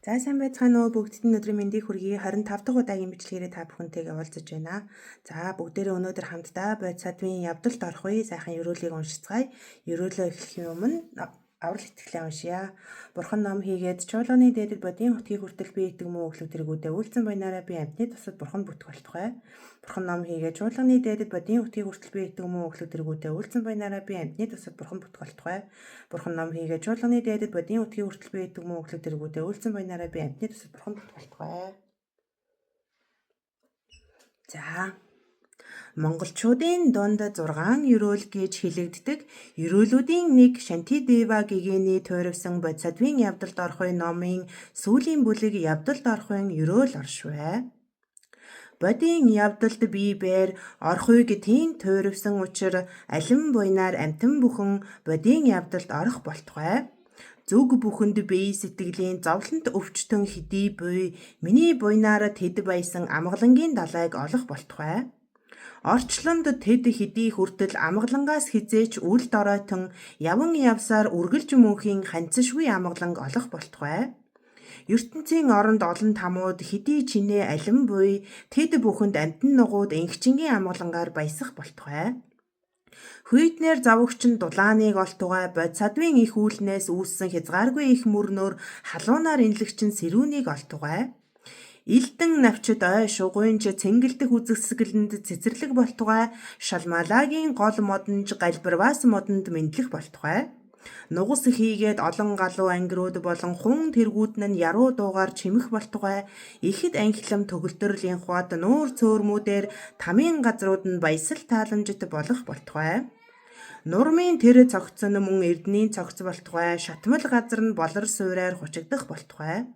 За, сайн байцгаана уу, бүгдд нь өдрийн мэндийг хүргэе. 25 дахь удаагийн бичлэгээрээ та бүхэнтэйгээ уулзаж байна. За, бүгдээрээ өнөөдөр хамтдаа бодисадвын явдалд орох үе сайхан ерөөлийг уншицгаая. Ерөөлөө эхлэхийн өмнө аврал итгэлээ уншъя. Бурхан ном хийгээд чуулганы дээдэд бодийн хотгийг хүртэл би идэг муу өглөг тэргүүдээ үйлцэн баянаараа би амьтны тусад бурхан бүтэх болтугай. Бурхан ном хийгээд чуулганы дээдэд бодийн хотгийг хүртэл би идэг муу өглөг тэргүүдээ үйлцэн баянаараа би амьтны тусад бурхан бүтэх болтугай. Бурхан ном хийгээд чуулганы дээдэд бодийн хотгийг хүртэл би идэг муу өглөг тэргүүдээ үйлцэн баянаараа би амьтны тусад бурхан бүтэх болтугай. За, Монголчуудын дунд 6 ерөөл гэж хэлэгддэг ерөөлүүдийн нэг Шантидева гэгээний туйрвсан бодисадвын явдалд орохын номын сүүлийн бүлэг явдалд орохын ерөөл оршвэ. Бодийн явдалд бие бээр орохыг тийм туйрвсан учир алин буйнаар амьтан бүхэн бодийн явдалд орох болтугай. Зүг бүхэнд бие сэтгэлийн зовлонт өвчтөн хэдий буй миний буйнаар тэд баясан амгалангийн далайг олох болтугай. Орчлонд тэд хэдий хүртэл амгалангаас хэзээ ч үл доройтон яван явсаар үргэлж мөнхийн ханцшгүй амгаланг олох болтугай. ертөнцийн оронд олон тамууд хэдий чинээ алин буй тэд бүхэнд амьтан нугууд энхчингийн амгалангаар баясах болтугай. Хүйтнээр зовогч нь дулааныг олтугай, бодисадвын их үүлнээс үүссэн хязгааргүй их мөрнөөр халуунаар энэлэгч нь сэрүүнийг олтугай. Элдэн навчид ой шугуйнч цэнгэлдэх үзэсгэлэнд цэцэрлэг болтугай, Шалмалагийн гол модонж галбирвас модонд мэндлэх болтугай. Нугас хийгээд олон галуу ангирууд болон хун тэргүүд нь яруу дуугаар чимэх болтугай. Ихэд анхилам төгөлдрөл инхуад нуур цөөрмүүдээр тамийн газрууд нь баясал тааламжит болох болтугай. Нурмын тэр цогц нь мөн эрдэнийн цогц болтугай, шатмал газар нь болор суурьаар хучигдах болтугай.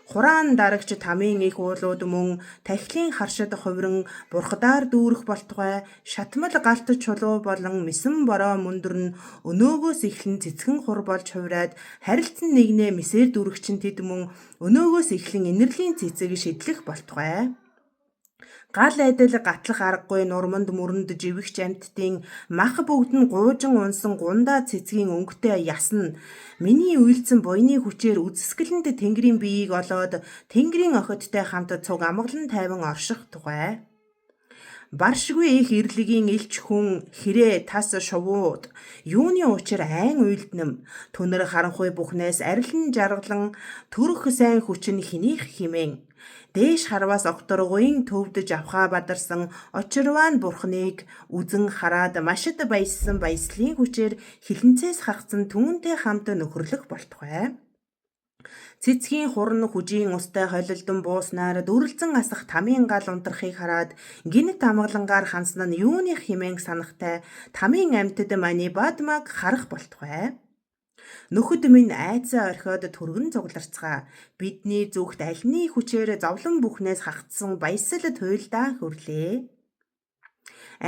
Хураан дарагч тамийн их уулууд мөн тахилын харшид хувиран бурхадаар дүүрэх болтугай, шатмал галт чулуу болон мисэн бороо мөндөр нь өнөөгөөс эхлэн цэцгэн хур болж хувраад харилцан нэгнээ мисээр дүүрэгчин тэд мөн өнөөгөөс эхлэн энэрлийн цэцэг шидлэх болтугай. Гал адил гатлах аргагүй нурманд мөрөнд живэгч амьтдын мах бүгд нь гуужин унсан гундаа цэцгийн өнгөтэй ясна. Миний уйлдсан буяны хүчээр үзэсгэлэнт тэнгэрийн биеийг олоод тэнгэрийн охидтой хамт цуг амгалан тайван орших тугай. Баршгүй их эрлэгийн элч хүн хэрээ тас шувууд юуны учир айн уйлднэм түнэр харанхуй бүхнээс арилан жаргалан төрөх сайн хүч нь хэнийх хэмээн дээш харвас огторгуйн төвд жавхаа бадарсан Очирван бурхныг үзэн хараад машид баяссан баяслалын хүчээр хилэнцээс хагацсан түүнтэй хамт нөхөрлөх болтугай. Цэцгийн хуран хүжийн устай холилдон бууснаар дүрэлзэн асах тамийн гал унтрахыг хараад гэнэт амгалангаар хансан нь юуных хэмээн санахтай тамийн амьтад Манибадмаг харах болтугай. Нөхөд минь айдсаа орхиод түргэн цугларцгаа. Бидний зүгт алины хүчээр зовлон бүхнээс хагацсан баясал туйлдаа хөрлөө.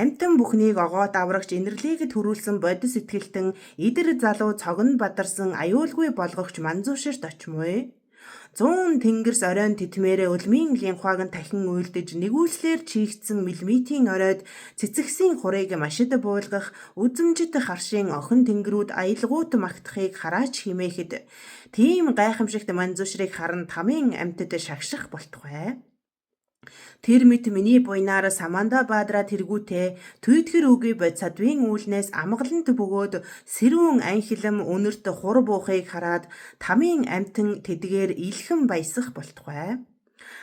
Амьтан бүхнийг огоот аврагч энэрлийг төрүүлсэн бодис итгэлтэн идэр залуу цогонд бадарсан аюулгүй болгогч Манзууширт очмуй. Зуун тэнгэрс оройн тэтмээрээ улмын линхваг нь дахин уйлдаж нигүүлслээр чийгдсэн мэлмитийн оройд цэцэгсийн хурыг машид буулгах үзэмжит харшийн охин тэнгэрүүд аялгуут магтахыг хараач химээхэд тийм гайхамшигт Манзуушрыг харан тамийн амьтад шагших болтугай. Тэр мэт миний буйнаар Саманда Бадраа тэргүүтээ түйтгэр үгүй бодисадвын үүлнээс амгалант бөгөөд сэрүүн анхилам үнэрт хур буухыг хараад тамийн амьтан тэдгээр илхэн баясах болтугай.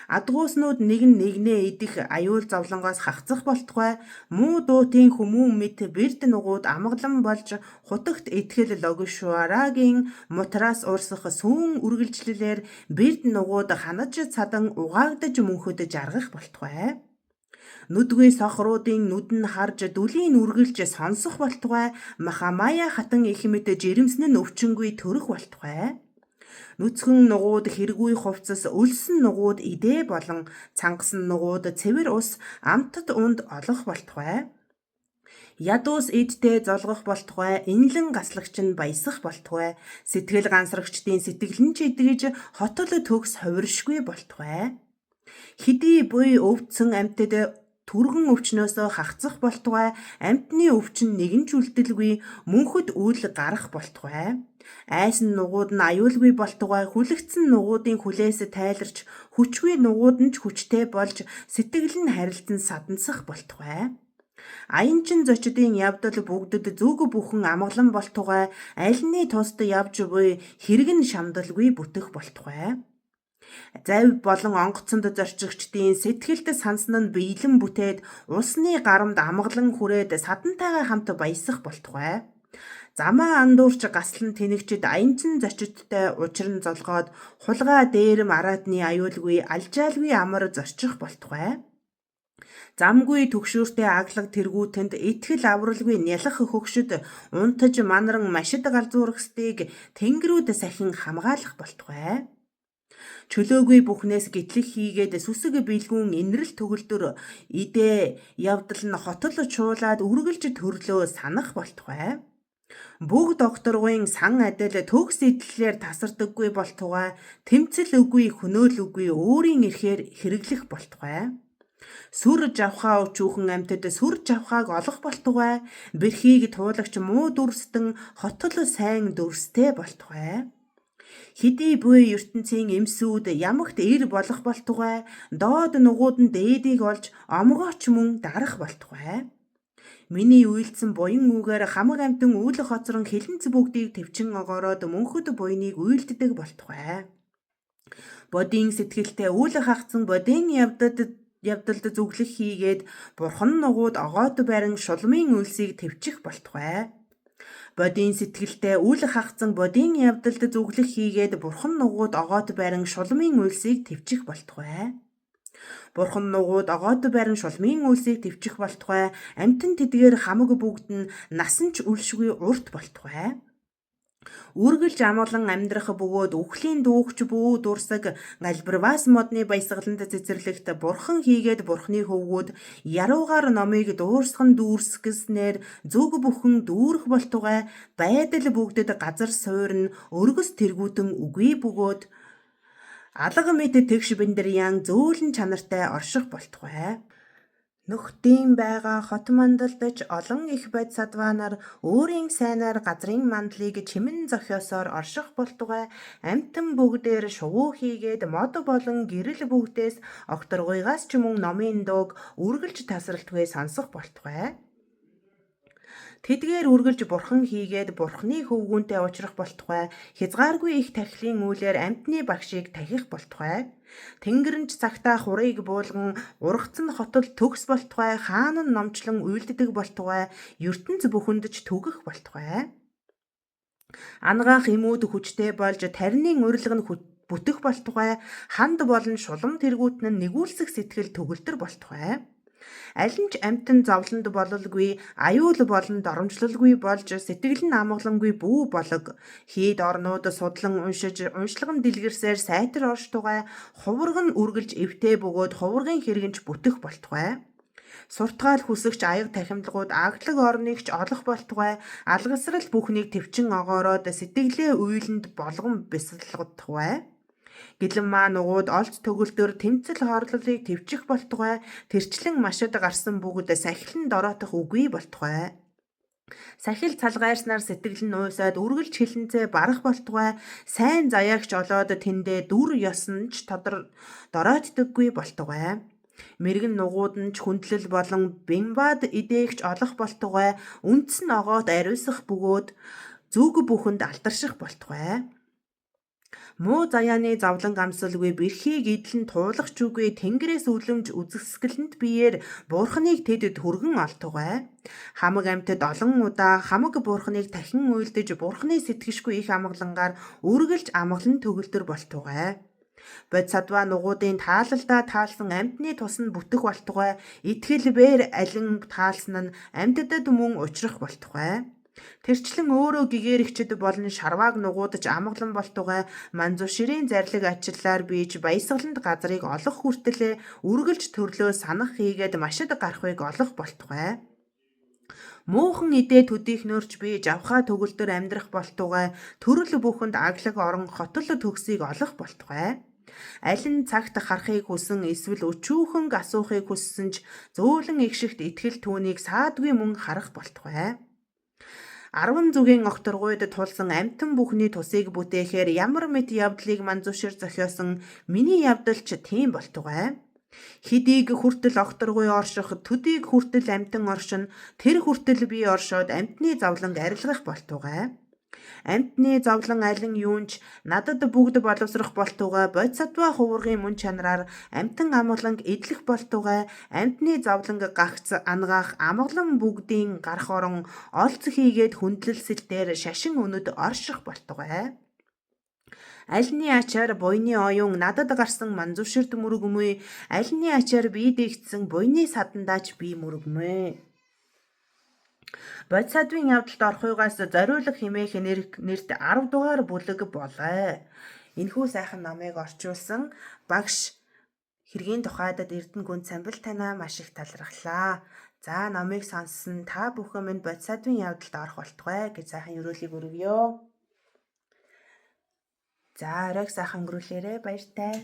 Адгууснууд нэг нь нэгнээ идэх аюул зовлонгоос хагацах болтугай. Муу дуутын хүмүүн мэт бэрд нугууд амгалан болж хутагт итгэл Логишварагийн мутраас урсах сүүн үргэлжлэлээр бэрд нугууд ханаж цадан угаагдаж мөнхөд жаргах болтугай. Нүдгүй сохруудын нүд нь харж дүлийн үргэлж сонсох болтугай. Махамая хатан их мэт жирэмсэн нь өвчингүй төрөх болтугай. Нүцгэн нугууд хэргүй хувцас, өлсөн нугууд идээ болон цангасан нугууд цэвэр ус амтад унд олох болтугай. Ядуус эдтэй золгох болтугай, энэлэн гаслагч нь баясах болтугай. Сэтгэл гансрагчдын сэтгэл нь ч эдгэж хотол төгс хувиршгүй болтугай. Хэдий буй өвдсөн амьтад Түргэн өвчнөөсөө хагацах болтугай, амьтны өвчин нэгэн ч үлдэлгүй, мөнхөд үл гарах болтугай. Айсан нугууд нь аюулгүй болтугай, хүлэгдсэн нугуудын хүлээс тайларч, хүчгүй нугууд нь ч хүчтэй болж, сэтгэл нь харилцан садансах болтугай. Аянчин зочдын явдал бүгдэд зүг бүхэн амгалан болтугай, алины тусад явж буй хэрэг нь шамдалгүй бүтэх болтугай. Завь болон онгоцонд зорчигчдын сэтгэлд сансан нь биелэн бүтээд, усны гарамд амгалан хүрээд садантайгаа хамт баясах болтугай. Замаа андуурч гаслан тэнэгчид аянчин зочидтой учран золгоод хулгай дээрэм араатны аюулгүй алжаалгүй амар зорчих болтугай. Замгүй түгшүүртэй аглага тэргүүтэнд итгэл авралгүй нялх хөгшид унтаж манаран машид галзуургасдыг тэнгэрүүд сахин хамгаалах болтугай. Чөлөөгүй бүхнээс гэтлэх хийгээд сүсэг бэлгүүн энэрэл төгөлдөр идээ явдал нь хотол чуулаад үргэлж төрлөө санах болтугай. Бүгд огторгуйн сан адил төгс эдлэлээр тасардаггүй болтугай, тэмцэл үгүй, хөнөөл үгүй өөрийн эрхээр хэрэглэх болтугай. Сүр жавхаа өчүүхэн амьтад сүр жавхааг олох болтугай, бэрхийг туулагч муу дүрстэн хотол сайн дүрстэй болтугай. Хэдий буй ертөнцийн эмсүүд ямагт эр болох болтугай, доод нугууд нь дээдийг олж омгооч мөн дарах болтугай. Миний уйлдсан буян үгээр хамаг амьтан үүлэх хоцрон хилэнц бүгдийг тэвчин огоороод мөнхөд буяныг уйлддаг болтугай. Бодийн сэтгэлтэй үл хагацсан бодийн явдалд зүглэх хийгээд бурхан нугууд огоот барин шулмын үйлсийг тэвчих болтугай. Бодийн сэтгэлтэй үл хагацсан бодийн явдалд зүглэх хийгээд бурхан нугууд огоот барин шулмын үйлсийг тэвчих болтугай. Бурхан нугууд огоот барин шулмын үйлсийг тэвчих болтугай. Амьтан тэдгээр хамаг бүгд нь насан ч үлшгүй урт болтугай. Үргэлж амгалан амьдрах бөгөөд үхлийн дүүгч бүү дурсаг галбирвас модны баясгаланд цэцэрлэгт бурхан хийгээд бурханы хөвгүүд яруугаар номыг дуурсган дүүрсгэснээр зүг бүхэн дүүрэх болтугай, байдал бүгдэд газар суурна өргөс тэргүүтэн үгүй бөгөөд алга мэт тэгш бэндэрьян зөөлөн чанартай орших болтугай. Нөхдийн байгаа хот мандалд ч олон их бодисадва нар өөрийн сайнаар газрын мандлыг чимэн зохиосоор орших болтугай, амьтан бүгдээр шувуу хийгээд мод болон гэрэл бүгдээс огторгуйгаас ч мөн номын дууг үргэлж тасралтгүй сонсох болтугай. Тэдгээр үргэлж бурхан хийгээд бурханы хөвгүүнтэй учрах болтугай, хязгааргүй их тахилын үйлээр амьтны багшийг тахих болтугай. Тэнгэр нь ч цагтаа хурыг буулган ургац нь хотол төгс болтугай, хаан нь номчлон уйлддаг болтугай, ертөнц бүхэнд ч түгэх болтугай. Анагаах эмүүд хүчтэй болж тарины урилга нь бүтэх болтугай, ханд болон шулам тэргүүтэн нь нигүүлсэх сэтгэл төгөлдөр болтугай. Аль нь ч амьтан зовлонд бололгүй, аюул болон доромжлолгүй болж сэтгэл нь амгалангүй бүү болог. Хийд орнууд судлан уншиж, уншлага нь дэлгэрсээр сайтар орштугай, хувраг нь үргэлж эвтэй бөгөөд хуврагын хэрэг нь ч бүтэх болтугай. Суртгаал хүсэгч аяга тахимдлагууд агдлаг орныг ч олох болтугай, алгасрал бүхнийг тэвчин огоороод сэтгэлээ уйланд болгон бясалгадугай. Гэлэнмаа нугууд олз төгөлдөр тэмцэл хорлолыг тэвчих болтугай, тэрчлэн машид гарсан бүгд сахилан дороотох үгүй болтугай. Сахил цалгайрснаар сэтгэл нь уйсаад үргэлж хилэнцээ барах болтугай, сайн заяагч олоод тэндээ дүр ёс нь ч доройтдоггүй болтугай. Мэргэн нугууд нь ч хүндлэл болон бямбад идээгч олох болтугай, үндэс нь огоот ариусах бөгөөд зүг бүхэнд алдарших болтугай. Муу заяаны зовлон гамсалгүй, бэрхийг эдлэн туулах ч үгүй, тэнгэрээс үлэмж үзэсгэлэнт биеэр бурханыг тэд түргэн олтугай. Хамаг амьтад олон удаа хамаг бурханыг дахин уйлдаж бурханы сэтгэшгүй их амгалангаар үргэлж амгалан төгөлдөр болтугай. Бодисадва нугуудын таалалдаа таалсан амьтны тус нь бүтэх болтугай, итгэл бээр алин таалсан нь амьтдад мөн учрах болтугай. Тэрчлэн өөрөө гэгээрэгчид болон шарвааг нугуудаж амгалан болтугай, Манзуширийн зарлиг ачиллаар бийж баясгаланд газрыг олох хүртэл үргэлж төрлөө санах хийгээд машид гарахыг олох болтугай. Муухан эдээ төдийхнөөрч би жавхай төгөлдөр амьдрах болтугай, төрөл бүхэнд аглаг орон хотол төгсийг олох болтугай. Аль нь цагт харахыг хүсэн эсвэл өчүүхэн асуухыг хүссэн ч зөөлөн эгшигт итгэл түүнийг саадгүй мөн харах болтугай. Арван зүгийн огторгуйд тулсан амьтан бүхний тусыг бүтээхээр ямар мэт явдлыг Манзушир зохиосон миний явдал ч тийм болтугай. Хэдийг хүртэл огторгуй орших, төдийг хүртэл амьтан оршино, тэр хүртэл би оршоод амьтны зовлонг арилгах болтугай. Амьтны зовлон алин юун ч надад бүгд боловсрох болтугай, бодисатва хувургын мөн чанараар амьтан амгаланг эдлэх болтугай, амьтны зовлонг гагц ангаах амгалан бүгдийн гарах орон олз хийгээд хүндлэлсэлтээр шашин өнөд орших болтугай. Альны ачаар буйны оюун надад гарсан Манзуширт мөргөмөө, альны ачаар би дэгдсэн буйны садандаа ч би мөргөмөө. Бодисадвын явдалд орохуйгаас зориулах хэмээх нэрт 10 дугаар бүлэг болой. Энэхүү сайхан номыг орчуулсан багш хэргийн тухайдад Эрдэнэ гүн самбил танаа маш их талархлаа. За, номыг сонссон та бүхэн минь бодисадвын явдалд орох болтугай гэж сайхан ерөөлийг өргөё. За, оройг сайхан өнгөрүүлээрэй. Баяртай.